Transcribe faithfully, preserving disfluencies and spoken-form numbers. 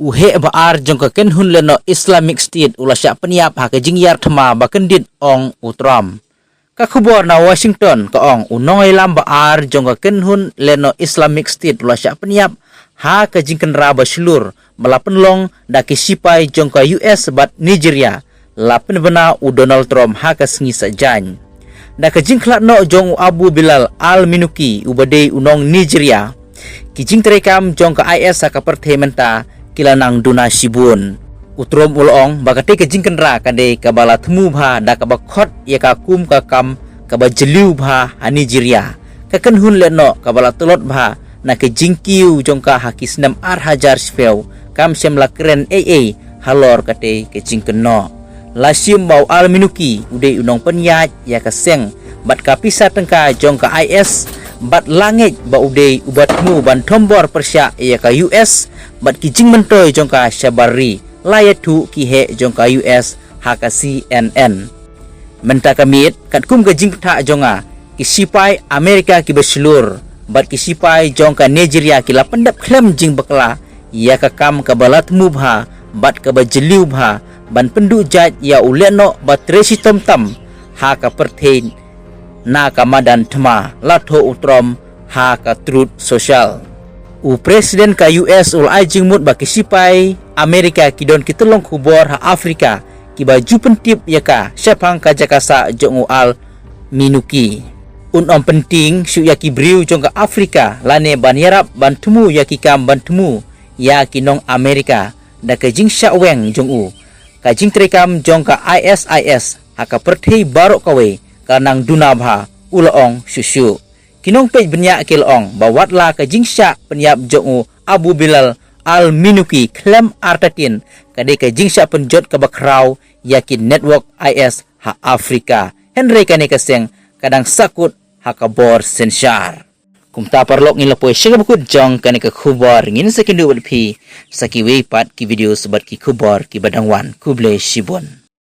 U heh ba ar jong ka kynhun lehnoh Islamic State u la shah pynïap ha ka jingïar thma ba kyndit, ong u Trump. Ka khubor na Washington ka ong u nongïalam ba ar jong ka kynhun lehnoh Islamic State u la shah pynïap ha ka jingkynra ba shlur ba la pynlong da ki sipai jong ka U S bad Nigeria, la pynbna u Donald Trump ha ka sngi Saitjaiñ. Da ka jingkhlad noh jong u Abu Bilal Al-Minuki uba dei u nong Nigeria, ki jingtreikam jong ka I S ha ka pyrthei mynta ki la nang duna shibun. U Trump u la ong ba katei ka jingkynra ka dei kaba la thmu bha da kaba khot ïa ka kum ka kam kaba jylliew bha ha Nigeria. Ka kynhun lehnoh kaba la tlot bha na ka jingkiew jong ka ha ki snem ar hajar shiphew kam shym la kren ei ei halor katei ka jingkynnoh. La shim ba u Al-Minuki u dei u nongpynïaid ïa ka seng bad ka pisa tyngka jong ka I S bad la ngeit ba u dei uba thmu ban thombor pyrshah ïa ka U S bad ki jingmyntoi jong ka shabar ri, la ïathuh ki heh jong ka U S ha ka C N N. Mynta ka miet, katkum ka jingpyrta jong nga, ki sipai Amerika kiba shlur bad ki sipai jong ka Nigeria ki la pyndep khlem jingbakla ïa ka kam kaba la thmu bha bad kaba jylliew bha ban pynduh jait ïa u lehnoh ba trei shitom tam ha ka pyrthei na ka madan thma, la thoh u Trump ha ka Truth Social. U President ka U S u la ai jingmut ba ki sipai Amerika ki don ki tyllong khubor ha Afrika kiba ju pyntip ïa ka shaphang ka jaka sah jong u Al-Minuki. Un ym pyntieng shuh ïa ki briew jong ka Afrika lane ban ïarap ban thmu ïa ki kam ban thmu ïa ki nong Amerika da ka jingshah weng jong u. Ka jingtreikam jong ka I S I S ha ka pyrthei baroh kawei ka nang duna bha, u la ong shuh shuh. Ki nongpeit bniah ki la ong ba wat la ka jingshah pynïap jong u Abu Bilal Al-Minuki khlem artatien ka dei ka jingshah pynjot kaba khraw ïa ki network I S ha Afrika. Hynrei kane ka seng ka dang sahkut ha ka bor synshar. Kumta paralok, ngin la poi sha kaba kut jong kane ka khubor, ngin sa kynduh bad phi sa kiwei pat ki video bad ki khubor kiba dang wan. Khublei shibun.